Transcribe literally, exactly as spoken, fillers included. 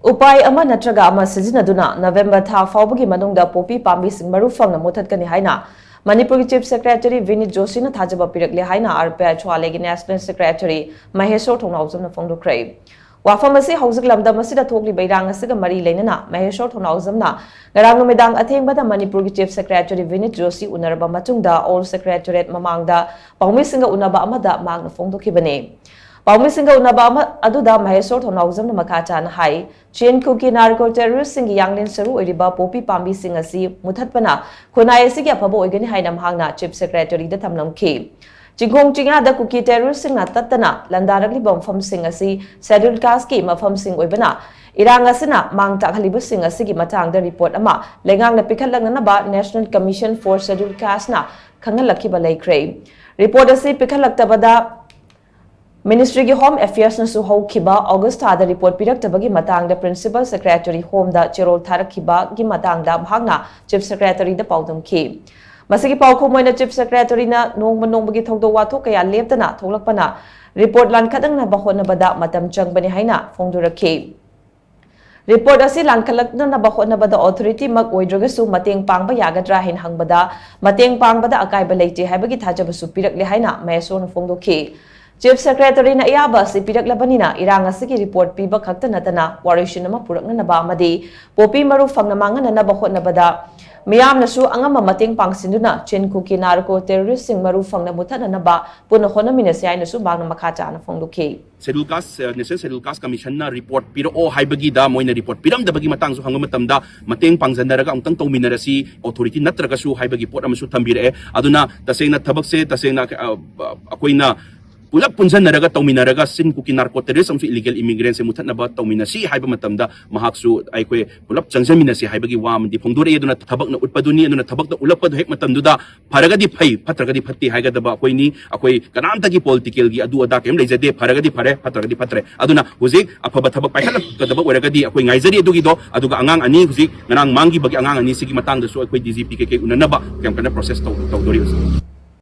ꯎꯄꯥꯏ ꯑꯃ ꯅꯠꯇ꯭ꯔꯒ ꯑꯃ ꯁꯤꯖꯤꯟꯅꯗꯨꯅ ꯅꯕꯦꯝꯕꯔ ꯊꯥ ꯐꯥꯎꯕꯒꯤ ꯃꯅꯨꯡꯗ ꯄꯣꯄꯤ ꯄꯥꯝꯕꯤꯁꯤꯡ ꯃꯔꯨ ꯐꯪꯅ ꯃꯨꯊꯠꯀꯅꯤ ꯍꯥꯏꯅ ꯃꯅꯤꯄꯨꯔꯒꯤ Chief Secretary ꯚꯤꯅꯤꯠ ꯖꯣꯁꯤꯅ ꯊꯥꯖꯕ ꯄꯤꯔꯛꯂꯦ ꯍꯥꯏꯅ ꯑꯥꯔ ꯄꯤ ꯑꯥꯏ ꯁ꯭ꯋꯥꯂꯦꯒꯤ National Secretary ꯃꯍꯦꯁꯣꯔ ꯊꯣꯡꯅꯥꯎꯖꯝꯅ ꯐꯣꯡꯗꯣꯛꯈ꯭ꯔꯦ꯫ ꯋꯥꯐꯝ ꯑꯁꯤ ꯍꯧꯖꯤꯛ ꯂꯝꯗꯝ ꯑꯁꯤꯗ ꯊꯣꯛꯂꯤꯕ ꯏꯔꯥꯡ ꯑꯁꯤꯒ ꯃꯔꯤ ꯂꯩꯅꯅ ꯃꯍꯦꯁꯣꯔ ꯊꯣꯡꯅꯥꯎꯖꯝꯅ ꯉꯔꯥꯡ ꯅꯨꯃꯤꯗꯥꯡ ꯑꯊꯦꯡꯕꯗ ꯃꯅꯤꯄꯨꯔꯒꯤ Chief Secretary ꯚꯤꯅꯤꯠ ꯖꯣꯁꯤ ꯎꯅꯔꯕ ꯃꯇꯨꯡꯗ Old Secretariat ꯃꯃꯥꯡꯗ ꯄꯥꯎꯃꯤꯁꯤꯡꯒ ꯎꯅꯕ ꯑꯃꯗ ꯃꯍꯥꯛꯅ ꯐꯣꯡꯗꯣꯛꯈꯤꯕꯅꯤ꯫ ꯄꯥꯎꯃꯤꯁꯤꯡꯒ ꯎꯅꯕ ꯑꯃ ꯑꯗꯨꯗ ꯃꯍꯦꯁꯣꯔ ꯊꯣꯡꯅꯥꯎꯖꯝꯅ ꯃꯈꯥ ꯇꯥꯅ ꯍꯥꯏ, ꯆꯤꯟ ꯀꯨꯀꯤ ꯅꯥꯔꯀꯣ ꯇꯦꯔꯣꯔꯤꯁꯁꯤꯡꯒꯤ ꯌꯥꯡꯂꯦꯟ ꯁꯔꯨ ꯑꯣꯏꯔꯤꯕ ꯄꯣꯄꯤ ꯄꯥꯝꯕꯤꯁꯤꯡ ꯑꯁꯤ ꯃꯨꯊꯠꯄꯅ ꯈꯨꯟꯅꯥꯏ ꯑꯁꯤꯒꯤ ꯑꯐꯕ ꯑꯣꯏꯒꯅꯤ ꯍꯥꯏꯅ ꯃꯍꯥꯛꯅ Chief Secretaryꯗ ꯊꯝꯂꯝꯈꯤ꯫ ꯆꯤꯡꯈꯣꯡ ꯆꯤꯡꯌꯥꯗ ꯀꯨꯀꯤ ꯇꯦꯔꯣꯔꯤꯁꯁꯤꯡꯅ ꯇꯠꯇꯅ ꯂꯥꯟꯗꯥꯔꯛꯂꯤꯕ ꯃꯐꯝꯁꯤꯡ ꯑꯁꯤ Scheduled Casteꯀꯤ ꯃꯐꯝꯁꯤꯡ ꯑꯣꯏꯕꯅ ꯏꯔꯥꯡ ꯑꯁꯤꯅ ꯃꯥꯡ ꯇꯥꯛꯍꯜꯂꯤꯕꯁꯤꯡ ꯑꯁꯤꯒꯤ ꯃꯇꯥꯡꯗ ꯔꯤꯄꯣꯔꯠ ꯑꯃ ꯂꯩꯉꯥꯛꯅ ꯄꯤꯈꯠꯂꯛꯅꯅꯕ National Commission for Scheduled Casteꯅ ꯈꯪꯍꯜꯂꯛꯈꯤꯕ ꯂꯩꯈ꯭ꯔꯦ꯫ ꯔꯤꯄꯣꯔꯠ ꯑꯁꯤ ꯄꯤꯈꯠꯂꯛꯇꯕꯗ Ministryꯒꯤ Home Affairsꯅꯁꯨ ꯍꯧꯈꯤꯕ ꯑꯣꯒꯁ ꯊꯥꯗ ꯔꯤꯄꯣꯔꯠ ꯄꯤꯔꯛꯇꯕꯒꯤ ꯃꯇꯥꯡꯗ Principal Secretary Homeꯗ ꯆꯦꯔꯣꯜ ꯊꯥꯔꯛꯈꯤꯕꯒꯤ ꯃꯇꯥꯡꯗ ꯃꯍꯥꯛꯅ Chief Secretaryꯗ ꯄꯥꯎꯗꯝꯈꯤ꯫ ꯃꯁꯤꯒꯤ ꯄꯥꯎꯈꯨꯝ ꯑꯣꯏꯅ Chief Secretaryꯅ ꯅꯣꯡꯃ ꯅꯣꯡꯃꯒꯤ ꯊꯧꯗꯣꯛ ꯋꯥꯊꯣꯛ ꯀꯌꯥ ꯂꯦꯞꯇꯅ ꯊꯣꯛꯂꯛꯄꯅ ꯔꯤꯄꯣꯔꯠ ꯂꯥꯟꯈꯠꯅꯅꯕ ꯍꯣꯠꯅꯕꯗ ꯃꯇꯝ ꯆꯪꯕꯅꯤ ꯍꯥꯏꯅ ꯐꯣꯡꯗꯣꯔꯛꯈꯤ꯫ ꯔꯤꯄꯣꯔꯠ ꯑꯁꯤ ꯂꯥꯟꯈꯠꯂꯛꯅꯅꯕ ꯍꯣꯠꯅꯕꯗ ꯑꯣꯊꯣꯔꯤꯇꯤꯃꯛ ꯑꯣꯏꯗ꯭ꯔꯒꯁꯨ ꯃꯇꯦꯡ ꯄꯥꯡꯕ ꯌꯥꯒꯗ꯭ꯔꯥ ꯍꯥꯏꯅ ꯍꯪꯕꯗ ꯃꯇꯦꯡ ꯄꯥꯡꯕꯗ ꯑꯀꯥꯏꯕ ꯂꯩꯇꯦ ꯍꯥꯏꯕꯒꯤ ꯊꯥꯖꯕꯁꯨ ꯄꯤꯔꯛꯂꯦ ꯍꯥꯏꯅ ꯃꯍꯦꯁꯣꯔꯅ ꯐꯣꯡꯗꯣꯛꯈꯤ꯫ Chief Secretaryꯅ ꯑꯌꯥꯕ ꯑꯁꯤ ꯄꯤꯔꯛꯂꯕꯅꯤꯅ ꯏꯔꯥꯡ ꯑꯁꯤꯒꯤ ꯔꯤꯄꯣꯔꯠ ꯄꯤꯕ ꯈꯛꯇ ꯅꯠꯇꯅ ꯋꯥꯔꯣꯏꯁꯤꯟ ꯑꯃ ꯄꯨꯔꯛꯅꯅꯕ ꯑꯃꯗꯤ ꯄꯣꯄꯤ ꯃꯔꯨ ꯐꯪꯅ ꯃꯥꯡꯍꯟꯅꯅꯕ ꯍꯣꯠꯅꯕꯗ ꯃꯤꯌꯥꯝꯅꯁꯨ ꯑꯉꯝꯕ ꯃꯇꯦꯡ ꯄꯥꯡꯁꯤꯟꯗꯨꯅ ꯆꯤꯟ ꯀꯨꯀꯤ ꯅꯥꯔꯀꯣ ꯇꯦꯔꯣꯔꯤꯁꯁꯤꯡ ꯃꯔꯨ ꯐꯪꯅ ꯃꯨꯊꯠꯅꯅꯕ ꯄꯨꯟꯅ ꯍꯣꯠꯅꯃꯤꯟꯅꯁꯤ ꯍꯥꯏꯅꯁꯨ ꯃꯍꯥꯛꯅ ꯃꯈꯥ ꯇꯥꯅ ꯐꯣꯡꯗꯣꯛꯈꯤ꯫ Scheduled Caste, ꯑ, National Scheduled Caste Commissionꯅ ꯔꯤꯄꯣꯔꯠ ꯄꯤꯔꯛꯑꯣ ꯍꯥꯏꯕꯒꯤꯗ ꯃꯣꯏꯅ ꯔꯤꯄꯣꯔꯠ ꯄꯤꯔꯝꯗꯕꯒꯤ ꯃꯇꯥꯡꯁꯨ ꯍꯪꯕ ꯃꯇꯝꯗ ꯃꯇꯦꯡ ꯄꯥꯡꯖꯟꯅꯔꯒ ꯑꯃꯨꯛꯇꯪ ꯇꯧꯃꯤꯟꯅꯔꯁꯤ, ꯑꯣꯊꯣꯔꯤꯇꯤ ꯅꯠꯇ꯭ꯔꯒꯁꯨ ꯍꯥꯏꯕꯒꯤ ꯄꯣꯠ ꯑꯃꯁꯨ ꯊꯝꯕꯤꯔꯛꯑꯦ꯫ ꯑꯗꯨꯅ ꯇꯁꯦꯡꯅ ꯊꯕꯛꯁꯦ ꯇꯁꯦꯡꯅ, ꯑ, ꯑ, ꯑꯩꯈꯣꯏꯅ ꯄꯨꯂꯞ ꯄꯨꯟꯁꯤꯟꯅꯔꯒ ꯇꯧꯃꯤꯟꯅꯔꯒ ꯆꯤꯟ ꯀꯨꯀꯤ ꯅꯥꯔꯀꯣ ꯇꯦꯔꯣꯔꯤꯁ ꯑꯃꯁꯨꯡ ꯏꯂꯤꯒꯦꯜ ꯏꯃꯤꯒ꯭ꯔꯦꯟꯁꯦ ꯃꯨꯊꯠꯅꯕ ꯇꯧꯃꯤꯟꯅꯁꯤ ꯍꯥꯏꯕ ꯃꯇꯝꯗ ꯃꯍꯥꯛꯁꯨ ꯑꯩꯈꯣꯏ ꯄꯨꯂꯞ ꯆꯪꯁꯤꯟꯃꯤꯟꯅꯁꯤ ꯍꯥꯏꯕꯒꯤ ꯋꯥ ꯑꯃꯗꯤ ꯐꯣꯡꯗꯣꯔꯛꯏ꯫ ꯑꯗꯨꯅ ꯊꯕꯛꯅ ꯎꯠꯄꯗꯨꯅꯤ꯫ ꯑꯗꯨꯅ ꯊꯕꯛꯇ ꯎꯠꯂꯛꯄꯗꯨ ꯍꯦꯛ ꯃꯇꯝꯗꯨꯗ ꯐꯔꯒꯗꯤ ꯐꯩ, ꯐꯠꯇ꯭ꯔꯒꯗꯤ ꯐꯠꯇꯦ ꯍꯥꯏꯒꯗꯕ ꯑꯩꯈꯣꯏꯅꯤ꯫ ꯑꯩꯈꯣꯏ ꯀꯅꯥꯝꯇꯒꯤ ꯄꯣꯂꯤꯇꯤꯀꯦꯜꯒꯤ ꯑꯗꯨ ꯑꯗꯥ ꯀꯔꯤꯝ ꯂꯩꯖꯗꯦ꯫ ꯐꯔꯒꯗꯤ ꯐꯔꯦ, ꯐꯠꯇ꯭ꯔꯒꯗꯤ ꯐꯠꯇ꯭ꯔꯦ꯫ ꯑꯗꯨꯅ ꯍꯧꯖꯤꯛ ꯑꯐꯕ ꯊꯕꯛ ꯄꯥꯏꯈꯠꯂꯛꯀꯗꯕ ꯑꯣꯏꯔꯒꯗꯤ ꯑꯩꯈꯣꯏ ꯉꯥꯏꯖꯔꯤ ꯑꯗꯨꯒꯤꯗꯣ꯫ ꯑꯗꯨꯒ ꯑꯉꯥꯡ ꯑꯅꯤ ꯍꯧꯖꯤꯛ ꯉꯔꯥꯡ ꯃꯥꯡꯈꯤꯕꯒꯤ ꯑꯉꯥꯡ ꯑꯅꯤꯁꯤꯒꯤ ꯃꯇꯥꯡꯗꯁꯨ ꯑꯩꯈꯣꯏ ꯗꯤ ꯖꯤ ꯄꯤ ꯀꯩꯀꯩ ꯎꯅꯅꯕ ꯌꯥꯝ ꯀꯟꯅ ꯄ꯭ꯔꯣꯁꯦꯁ ꯇꯧ-, ꯇꯧꯗꯣꯔꯤ ꯍꯧꯖꯤꯛ꯫